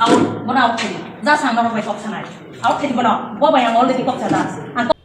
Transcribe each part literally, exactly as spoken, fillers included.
Out, bono out khaidi. Ja sang norok bai kok sanai. Out khaidi bono. Bo bai ang already kok sajak. Ang kok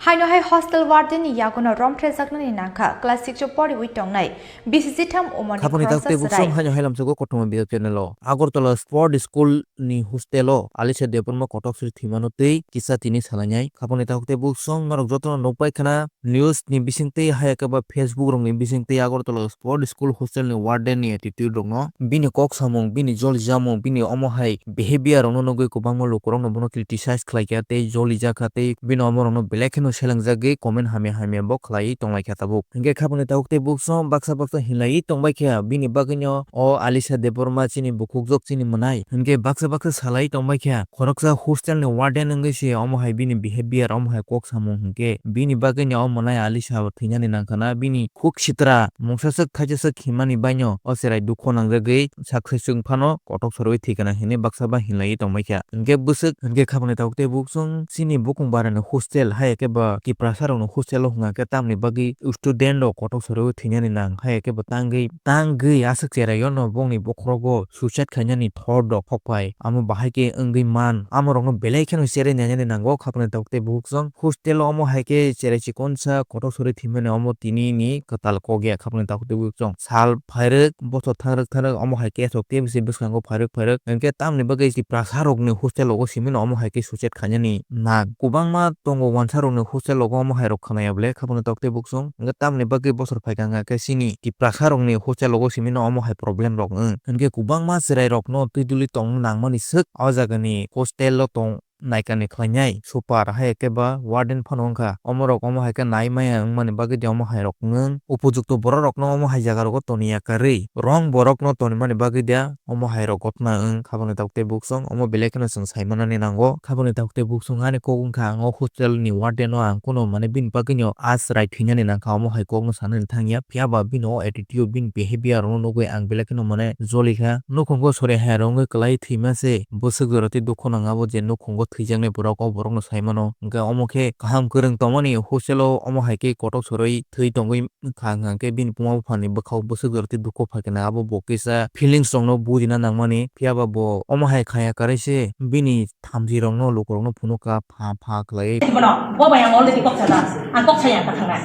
Haino hai hostel warden ni yagono romthrejaknani nangkha class six o poriwi tongnai bisi chitham umorni Khapangni khoroksa taktei buksong chwrai. Haino hai lamsogo kothoma video channel o. Agartala Sport School ni hostel o Alisha Debbarma kotok suri thwimano tei kisa tini salainai. Khapangni taktei buksong norok jotono nukbai khana news ni bisingtwi, hai khe ba Facebook rokni bisingtwi Agartala Sport School hostel ni warden ni attitude rokno, bini kok samung, bini joli jamung, bini omo hai behavior rokno nugwi kwbangma lukurokno bono criticize khlai kha tei joli jak kha tei bini omo rokno belai kheno selengjagwi comment hamya hamya bo khlaiwi tong lai kha tabuk. Hinkhe khapangni tabuk tei buksong baksa baksa hinlaiwi tong bai kha, bini bagwino o Alisha Debbarma chini bukhukjwk chini mwnai hinkhe baksa baksa salai tong bai kha. Khoroksa hostel ni warden wngwi se omo hai bini behavior, omo hai kok samung hinkhe bini bagwino o mwnai Alisha bo thwinani nangkha na, bini khuk sitra mungsa swk thaisa swk himani baino o cherai dukho nangjagwi sak saichung phano kotok sorowi thwikana hinwi baksa ba hinlaiwi tongbaikha. Hinkhe bwswk hinkhe khapangni tabuk tei buksong chini bukung barani hostel, hai khe ba Tiprasa rokni hostel o hwnkha khe tamni bagwi student rok kotok sorowi thwinani nang, hai khe ba tangwi tangwi aswk cheraio no bongni bokhorogo suicide khainani thor rok hokphai. Amo bahai khe wngwi man, amo rokno belai kheno cherai nainani nango khapangni tabuk tei buksong. Hostel o omo hai khe cherai chikonsa kotor sori thwimani omo tini ni kwtal kok ya khapangni tabuk tei buksong. Sal phairwk, bothor thangrwk thangrwk omo hai khe aswk tei bwskango phairwk phairwk. Hinkhe tamni bagwi Tiprasa rokni hostel rogo simi no omo hai khe suicide khainani nang. Kwbangma tongo wansa rokni hostel rogo omo hai rok khwnaya bole khapangni tabuk tei buksong. Hinkhe tamni bagwi bothor phaikha wngkha khe chini Tiprasa rokni hostel rogo simi no omo hai problem rok wng. Hinkhe kwbangma cherai rokno twi duli tongna nangmani swk o jagani hostel o tong naikani khlainai super, hai khe ba warden phano wngkha. Omorok omo hai khe nai maya wngmani bagwi de omo hai rok wng. Upojukto borok rokno omo hai jaga rogo toniya karwi wrong borokno tonimani bagwi de omo hai rok gotna wng khaboni tabuk tei buksong. Omo belai kheno chwng sai manani nango. Khaboni tabuk tei buksong ani kok wngkha ang o hostel ni warden o ang kuno mane bini bagwi no a chwrai thwinani nangkha, omo hai kokno sanani thangya. Phiya ba bini o attitude, bini behavior rokno nugwi ang belai kheno mane joli kha. Nukhungo sori hai rok wngwi kwlai thwima se bwswk jora tei dukhu nang abo je nukhungo thwijaknai borok, o borokno sai mano. Hwnkhe omo khe kaham kwrwng tongmani hostel o omo hai khe kotok sori thwi tongwi wngkha, hwnkhe bini buma buphani bwkhao bwswk jora tei dukhu phai khe abo bo kisa feelings rokno bujina nangmani. Phiya ba bo omo hai khaya kwrwi se bini thamchi rokno lukurokno phunukha pha pha khlaiwi. Bono, bo bai ang already kok sajak. Ang kok saya ang kwthang nai.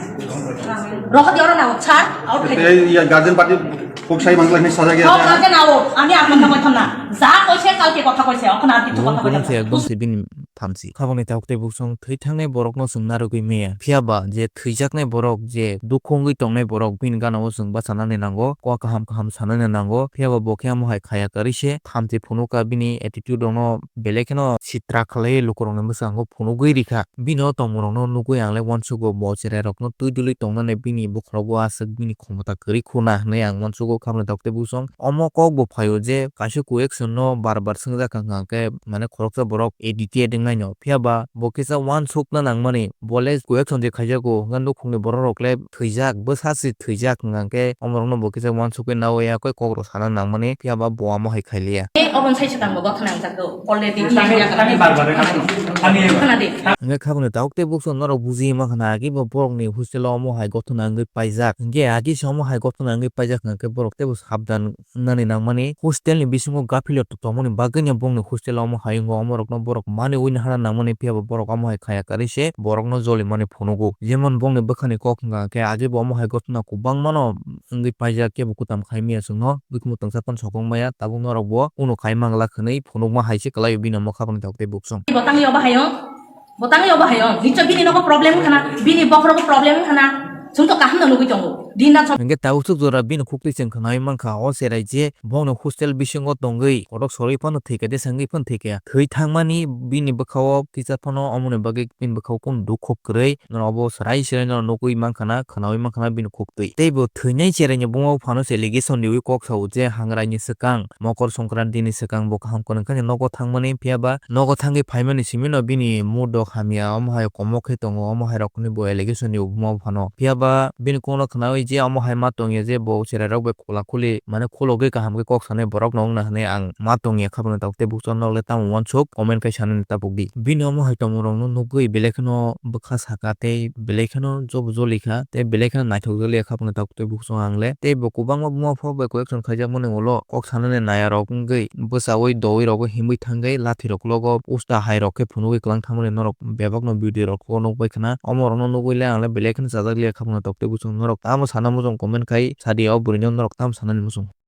Rohot yoro na sir, out khai. Tei ya guardian party kok sai mangla hinwi sajak ya. Kok sajak na o, ami ang kotha koitham na. Ja koise kalke kotha koise, okhon ar kichu kotha koitham na. Ekdom se bini thamchi. Khaboni tabuk tei buksong thwi thangnai borokno chwng narwgwi maya. Phiya ba je thwijaknai borok, je dukhu wngwi tongnai borok, bini gana o chwng bachanani nango, kok kaham kaham sanani nango. Phiya ba bo khe omo hai khaya kwrwi se thamchi phunukha, bini attitude rokno belai kheno sitra khlaiwi lukurokni bwskango phunugwi rikha. Bini o tongmungrokno nugwi ang le uansugo, bo cherairokno twi dului tongnani bini bokhorogo aswk bini khomota kwrwi khuna hinwi ang uansugo. Khaboni tabuk tei buksong omo kok bo phaio je kaisa question no bar bar swngjak kha hwnkhe mane khoroksa borok A D T A dwngnaino. Phiya ba bo kisa uansukna nangmani, bo le question je khaijago hwnkhe nukhungni borok rok le thwijak, bwsa se thwijak hwnkhe omorokno bo kisa uansukwi nawi ya koi kokrok sana nangmani, phiya ba bo amo hai khailiya. Tei obo sai swkang bo gotha nangjakgo, already thwijak. Khana di. Hwnkhe khaboni tabuk tei buksong norok buji ma khana, agi bo borokni hostel o omo hai gotha nangwi paijak. Hwnkhe agi se omo hai gotha nangwi paijak hwnkhe borok teibo sabdan wngnani nangmani. Hostel ni bisingo gaphilyo tongmani bagwino bongni hostel o omo hai wngo, omorokno borok mani uinwi hana nangmani, phiya bo borok omo hai khaya kwrwi se borokno jolimani phunugo. Jemon bongni bwkhani kok wngkha khe agi bo omo hai gotna kwbangmano wngwi paijak, kebo kwtam khai maya chwngno, bwkhwmung twngsa phano sokong maya, tabuk norok bo uno khai manglak hwnwi phunukma hai se kwlaio bini omo khaboni tabuk tei buksong. Bo tangwi obo hai o. Bo tangwi obo hai o. Nicho bini nogo problem wngkha na, bini bokhorogo problem wngkha na. Chwng to kaham no nugwi tongo. Din rat. Hwnkhe tabuk swk jora bini khuktwi chwng khwnawi mankha, o cherai je bongni hostel bisingo tongwi kotok sorwi phano thwikha de sangwi phano thwikha. Thwi thangmani bini bwkhao kisa phano omoni bagwi bini bwkhao kunu dukho kwrwi. Norok obo swrai swrai norok nugwi mankha na, khwnawi mankha na bini khuktwi. Tei bo thwinai cheraini buma buphano se allegation riwi kok sao je hangrai ni swkang, Mokor Songkranti ni swkang bo kaham kwrwngkha ni nogo thangmani, phiya ba nogo thangwi phaimani simi no bini mood rok hamya, omo hai komok khe tongo, omo hai rok hinwi bo allegation riwi buma buphano. Phiya ba bini kokno khwnawi je omo hai ma tongya je bo cherairok bai khula khuli mane khulogwi kaham khe kok sanai borok no wngna hinwi ang ma tongya kha phano tabuk tei buksong norok le tamo uansuk comment khai sanani tabuk di. Bini omo hai tongmung rok no nugwi belai kheno bwkha saka tei belai kheno jobo joli kha tei belai kheno naithok joli kha phano tabuk tei buksong ang le tei bo kwbangma buma phok bai koi action khaijak mani ulo kok sanani naya rok wngwi bwchaui doui rogo himwi thangwi lathi rok logo usta hai rok khe phunugwi kwlang thangmani norok bebak no video rok o nukbai khna omo rok no nugwi le ang le belai kheno chajak liya kha phano tabuk tei buksong norok tamo sana muchung comment khai sadia o bwrwi no norok tamo sanani muchung.